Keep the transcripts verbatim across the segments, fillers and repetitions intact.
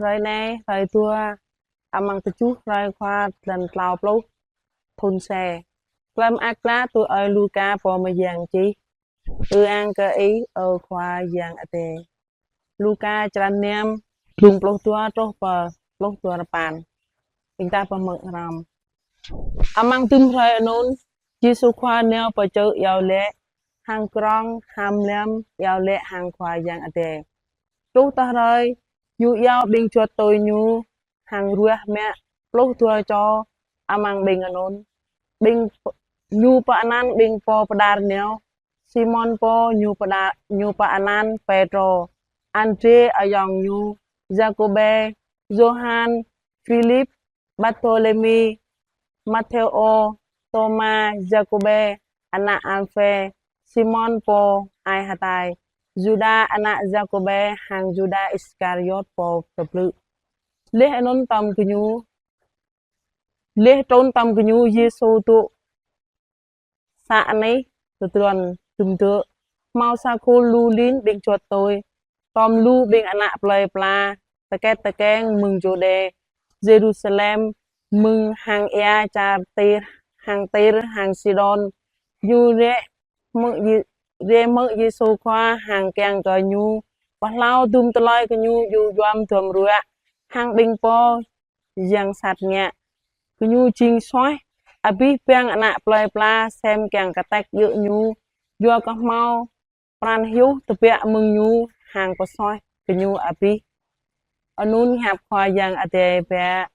Hrơi anai, hrơi dua, amăng tơjuh hrơi Khua, lăn klâo pluh thun C. Klăm Mơak Klă tui Ơi Luka pô mơyang čih. Ư-ang kơ Ih, ơ Khua Yang Adai. Luka črăn năm, glung pluh dua truh pơ pluh dua rơpăn. Ƀing ta pơmơ̆ hrăm. Amăng dŭm hrơi anŭn, Yêsu Khua nao pơ čư̆ iâu laĭ hăng krong, hăm lăm iâu laĭ hăng Khua Yang Adai. Truh tơ hrơi, Ñu iâu ƀing juăt tui Ñu hăng ruah mă pluh dua čô amăng ƀing anŭn. Ƀing p-, Ñu pơanăn ƀing pô pơđar nao: Simon pô Ñu pơđa-, Ñu pơanăn Pêtrô, Andrê ayŏng ñu, Yakôbê, Yôhan, Philip, Bartôlêmi, Mathêô, Tôma, Yakôbê ană Alphê, Simon pô ai hơtai, Yuđa ană Yakôbê hăng Yuđa Iskariôt pô tơblư̆. Laih anŭn tơm gơñu, laih trŭn tơm gơñu, Yêsu dŏ sa anih tơdron dŭm dơ̆. Hmâo sa khul lu lin ƀing juăt tui, tơm lu ƀing ană plơi pla, tơkĕt tơkeng mơ̆ng Yuđê, Yêrusalem, mơ̆ng hang ia čar Tir, hang Tir, hang Sidôn, ñu rai hmư̆ Yê-, rai hmư̆ Yêsu Khua hăng kiăng kơ Ñu pơhlao dŭm tơlơi kơ Ñu djru duăm duăm ruă hăng ƀing pô yang sat ngă. Gơñu jing suaih abih bang ană plơi pla sem kiăng kơtĕk djơ̆ Ñu, yua kơ hmâo pran hyu tơbiă mơ̆ng Ñu hăng pơsuaih gơñu abih. Anŭn hiăp Khua Yang Adai biă.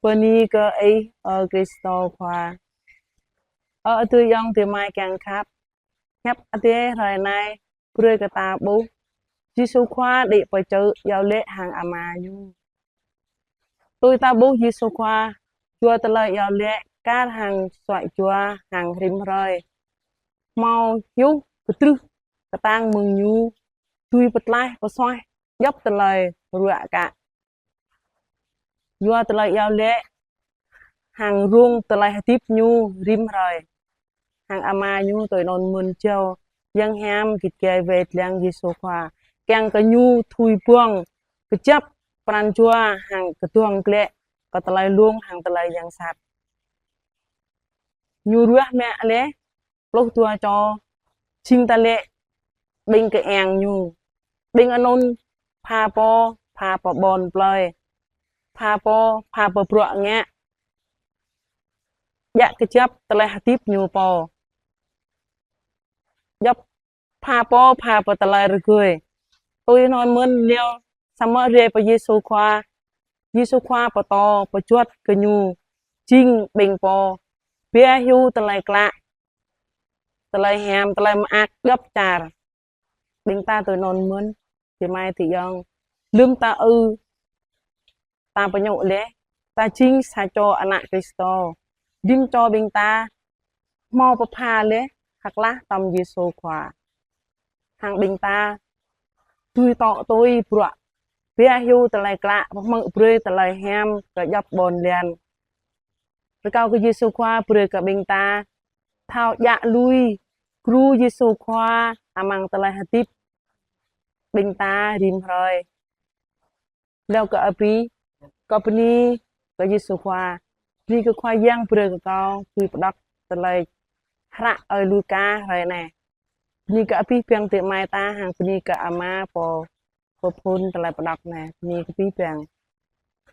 Bơni kơ Ih, ơ Krist Khua. Ơ adơi ayŏng adơi amai kiăng khăp, hiăp Adai hrơi anai brơi kơ ta ƀuh Yêsu Khua đĭ pơ čư̆ iâu laĭ hăng Ama Ñu. Tui ta ƀuh Yêsu Khua yua tơlơi iâu laĭ kar hăng suaih jua hăng rĭm hrơi. Hmâo hyu kơtrưh kơtang mơ̆ng Ñu, tui pơtlaih pơsuaih djŏp tơlơi ruă kă. Yua tơlơi iâu laĭ hăng rông tơlơi hơdip Ñu rĭm hrơi. Hăng Ama Ñu tui anŭn mơ̆n jao yang hiam git gai wai lăng Yêsu Khua, kiăng kơ Ñu tui ƀơ̆ng kơjăp pran jua hăng kơduang glaĭ kơ tơlơi lông hăng tơlơi yang sat. Ñu ruah mă laih pluh dua čô, jing ta laĭ ƀing kơiăng Ñu. Ƀing anŭn pha pô, pha pơƀôn plơi, pha pô, pha pơbruă ngă, djă̱ kơjăp tơlơi hơdip ñu pô. Djŏp pha pô, pha pơ tơlơi rơgơi. Tui anŭn mơ̆n nao samơ̆ rai pơ Yêsu Khua. Yêsu Khua pơtô pơjuăt kơ ñu jing ƀing pô ba hyu tơlơi klă, tơlơi hiam, tơlơi mơak djŏp čar. Ƀing ta tui anŭn mơ̆n, adơi amai adơi ayŏng. Lơ̆m ta ư, ta pơñŭ laih, ta jing sa čô ană Krist. Rĭm čô ƀing ta hmâo pơpha laih hơklah tơm Yêsu Khua. Hăng ƀing ta tui tŏ tui bruă ba hyu tơlơi klă, pơhmư̆ brơi tơlơi hiam kơ djŏp ƀôn lan. Rơkâo kơ Yêsu Khua brơi kơ ƀing ta thâo djă̱ lui gru Yêsu Khua amăng tơlơi hơdip ƀing ta rĭm hrơi. Leo kơ abih, kâo bơni kơ Yêsu Khua, bơni kơ Khua Yang brơi kơ kâo tui pơđŏk tơlơi hră Ơi Luka hrơi anai. Bơni kơ abih bang adơi amai ta hăng bơni kơ Ama pô pơphun tơlơi pơđŏk anai. Bơni kơ abih bang.